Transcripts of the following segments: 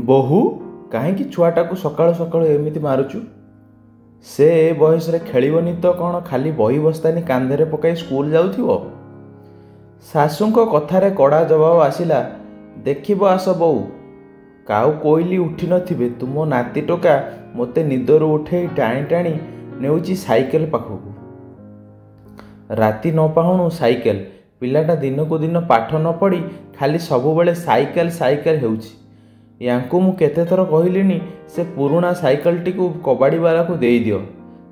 ବୋହୂ, କାହିଁକି ଛୁଆଟାକୁ ସକାଳୁ ସକାଳୁ ଏମିତି ମାରୁଛୁ? ସେ ଏ ବୟସରେ ଖେଳିବନି ତ କ'ଣ ଖାଲି ବହି ବସ୍ତାନି କାନ୍ଧରେ ପକାଇ ସ୍କୁଲ ଯାଉଥିବ? ଶାଶୁଙ୍କ କଥାରେ କଡ଼ା ଜବାବ ଆସିଲା, ଦେଖିବ ଆସ ବୋଉ, କାଉ କୋଇଲି ଉଠି ନଥିବେ ତୁମ ନାତି ଟୋକା ମୋତେ ନିଦରୁ ଉଠେଇ ଟାଣି ଟାଣି ନେଉଛି ସାଇକେଲ ପାଖକୁ। ରାତି ନ ପାହୁଣୁ ସାଇକେଲ। ପିଲାଟା ଦିନକୁ ଦିନ ପାଠ ନ ପଢ଼ି ଖାଲି ସବୁବେଳେ ସାଇକେଲ ସାଇକେଲ ହେଉଛି। ୟାଙ୍କୁ ମୁଁ କେତେଥର କହିଲିଣି ସେ ପୁରୁଣା ସାଇକେଲଟିକୁ କବାଡ଼ିବାଲାକୁ ଦେଇଦିଅ।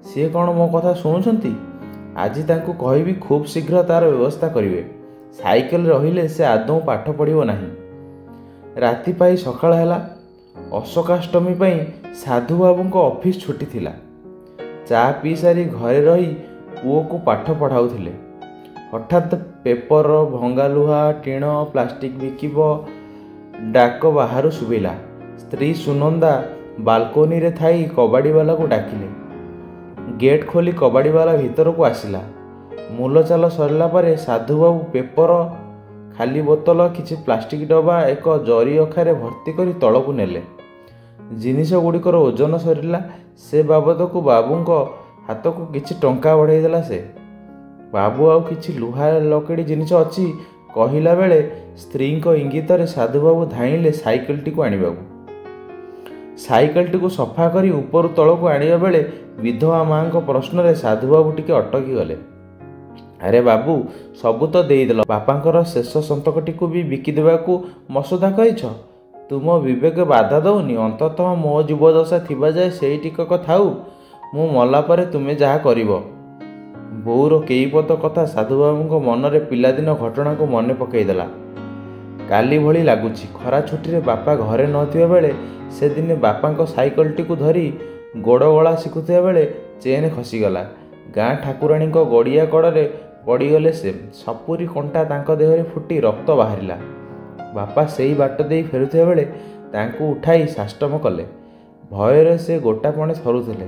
ସିଏ କ'ଣ ମୋ କଥା ଶୁଣୁଛନ୍ତି? ଆଜି ତାଙ୍କୁ କହିବି ଖୁବ୍ ଶୀଘ୍ର ତା'ର ବ୍ୟବସ୍ଥା କରିବେ। ସାଇକେଲ ରହିଲେ ସେ ଆଦୌ ପାଠ ପଢ଼ିବ ନାହିଁ। ରାତି ପାହି ସକାଳ ହେଲା। ଅଶୋକାଷ୍ଟମୀ ପାଇଁ ସାଧୁବାବୁଙ୍କ ଅଫିସ ଛୁଟି ଥିଲା। ଚା ପିଇସାରି ଘରେ ରହି ପୁଅକୁ ପାଠ ପଢ଼ାଉଥିଲେ। ହଠାତ୍ ପେପର, ଭଙ୍ଗା ଲୁହା, ଟିଣ, ପ୍ଲାଷ୍ଟିକ ବିକିବ ଡାକ ବାହାରୁ ଶୁଭିଲା। ସ୍ତ୍ରୀ ସୁନନ୍ଦା ବାଲକୋନିରେ ଥାଇ କବାଡ଼ିବାଲାକୁ ଡାକିଲେ। ଗେଟ୍ ଖୋଲି କବାଡ଼ିବାଲା ଭିତରକୁ ଆସିଲା। ମୂଲଚାଲ ସରିଲା ପରେ ସାଧୁବାବୁ ପେପର, ଖାଲି ବୋତଲ, କିଛି ପ୍ଲାଷ୍ଟିକ ଡବା ଏକ ଜରି ଅଖାରେ ଭର୍ତ୍ତି କରି ତଳକୁ ନେଲେ। ଜିନିଷଗୁଡ଼ିକର ଓଜନ ସରିଲା। ସେ ବାବଦକୁ ବାବୁଙ୍କ ହାତକୁ କିଛି ଟଙ୍କା ବଢ଼ାଇଦେଲା ସେ। ବାବୁ, ଆଉ କିଛି ଲୁହା ଲକିଡ଼ି ଜିନିଷ ଅଛି କହିଲା ବେଳେ ସ୍ତ୍ରୀଙ୍କ ଇଙ୍ଗିତରେ ସାଧୁବାବୁ ଧାଇଁଲେ ସାଇକେଲଟିକୁ ଆଣିବାକୁ। ସାଇକେଲଟିକୁ ସଫା କରି ଉପରୁ ତଳକୁ ଆଣିବା ବେଳେ ବିଧବା ମାଆଙ୍କ ପ୍ରଶ୍ନରେ ସାଧୁବାବୁ ଟିକେ ଅଟକି ଗଲେ। ଆରେ ବାବୁ, ସବୁ ତ ଦେଇଦେଲ, ବାପାଙ୍କର ଶେଷ ସନ୍ତକଟିକୁ ବି ବିକିଦେବାକୁ ମସୁଧା କରିଛ? ତୁମ ବିବେକ ବାଧା ଦଉନି? ଅନ୍ତତଃ ମୋ ଜୀବଦଶା ଥିବା ଯାଏ ସେଇ ଟିକକ ଥାଉ। ମୁଁ ମଲା ପରେ ତୁମେ ଯାହା କରିବ। ବୋଉର କେଇପଦ କଥା ସାଧୁବାବୁଙ୍କ ମନରେ ପିଲାଦିନ ଘଟଣାକୁ ମନେ ପକାଇଦେଲା। କାଲି ଭଳି ଲାଗୁଛି, ଖରା ଛୁଟିରେ ବାପା ଘରେ ନଥିବା ବେଳେ ସେ ଦିନେ ବାପାଙ୍କ ସାଇକେଲଟିକୁ ଧରି ଗୋଡ଼ ଗଳା ଶିଖୁଥିବା ବେଳେ ଚେନ୍ ଖସିଗଲା। ଗାଁ ଠାକୁରାଣୀଙ୍କ ଗଡ଼ିଆ କଡ଼ରେ ପଡ଼ିଗଲେ ସେ। ସପୁରୀ କଣ୍ଟା ତାଙ୍କ ଦେହରେ ଫୁଟି ରକ୍ତ ବାହାରିଲା। ବାପା ସେଇ ବାଟ ଦେଇ ଫେରୁଥିବା ବେଳେ ତାଙ୍କୁ ଉଠାଇ ସାଷ୍ଟମ କଲେ। ଭୟରେ ସେ ଗୋଟାପଣେ ଥରୁଥିଲେ।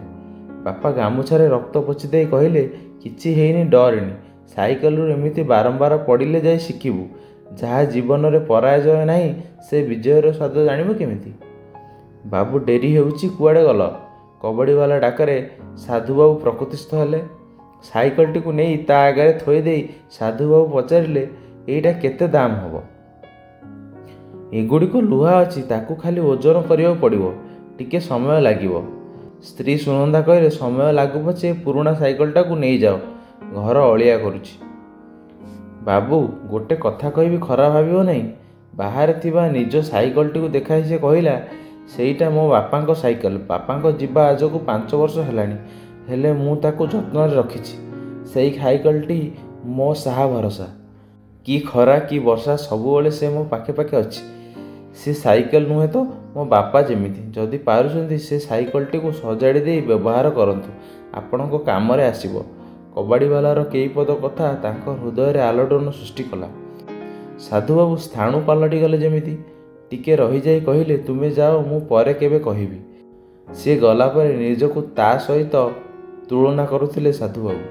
ବାପା ଗାମୁଛାରେ ରକ୍ତ ପୋଛି ଦେଇ କହିଲେ, କିଛି ହେଇନି, ଡରେନି। ସାଇକେଲରୁ ଏମିତି ବାରମ୍ବାର ପଡ଼ିଲେ ଯାଇ ଶିଖିବୁ। ଯାହା ଜୀବନରେ ପରାଜୟ ନାହିଁ ସେ ବିଜୟର ସ୍ୱାଦ ଜାଣିବ କେମିତି? ବାବୁ, ଡେରି ହେଉଛି, କୁଆଡ଼େ ଗଲ? କବାଡ଼ିବାଲା ଡାକରେ ସାଧୁବାବୁ ପ୍ରକୃତିସ୍ଥ ହେଲେ। ସାଇକେଲଟିକୁ ନେଇ ତା ଆଗରେ ଥୋଇଦେଇ ସାଧୁବାବୁ ପଚାରିଲେ, ଏଇଟା କେତେ ଦାମ ହେବ? ଏଗୁଡ଼ିକ ଲୁହା ଅଛି, ତାକୁ ଖାଲି ଓଜନ କରିବାକୁ ପଡ଼ିବ, ଟିକେ ସମୟ ଲାଗିବ। ସ୍ତ୍ରୀ ସୁନନ୍ଦା କହିଲେ, ସମୟ ଲାଗୁ ପଛେ ପୁରୁଣା ସାଇକେଲଟାକୁ ନେଇଯାଅ, ଘର ଅଳିଆ କରୁଛି। ବାବୁ, ଗୋଟେ କଥା କହିବି, ଖରାପ ଭାବିବ ନାହିଁ। ବାହାରେ ଥିବା ନିଜ ସାଇକେଲଟିକୁ ଦେଖାଇ ସେ କହିଲା, ସେଇଟା ମୋ ବାପାଙ୍କ ସାଇକେଲ। ବାପାଙ୍କ ଯିବା ଆଜକୁ 5 ବର୍ଷ ହେଲାଣି, ହେଲେ ମୁଁ ତାକୁ ଯତ୍ନରେ ରଖିଛି। ସେଇ ସାଇକେଲଟି ମୋ ସାହା ଭରସା। କି ଖରା କି ବର୍ଷା ସବୁବେଳେ ସେ ମୋ ପାଖେ ପାଖେ ଅଛି। ସେ ସାଇକେଲ ନୁହେଁ ତ ମୋ ବାପା ଯେମିତି। ଯଦି ପାରୁଛନ୍ତି ସେ ସାଇକେଲଟିକୁ ସଜାଡ଼ି ଦେଇ ବ୍ୟବହାର କରନ୍ତୁ, ଆପଣଙ୍କ କାମରେ ଆସିବ। କବାଡ଼ିବାଲାର କେଇପଦ କଥା ତାଙ୍କ ହୃଦୟରେ ଆଲୋଡ଼ନ ସୃଷ୍ଟି କଲା। ସାଧୁବାବୁ ସ୍ଥାଣୁ ପାଲଟିଗଲେ ଯେମିତି। ଟିକେ ରହିଯାଇ କହିଲେ, ତୁମେ ଯାଅ, ମୁଁ ପରେ କେବେ କହିବି। ସିଏ ଗଲା ପରେ ନିଜକୁ ତା ସହିତ ତୁଳନା କରୁଥିଲେ ସାଧୁବାବୁ।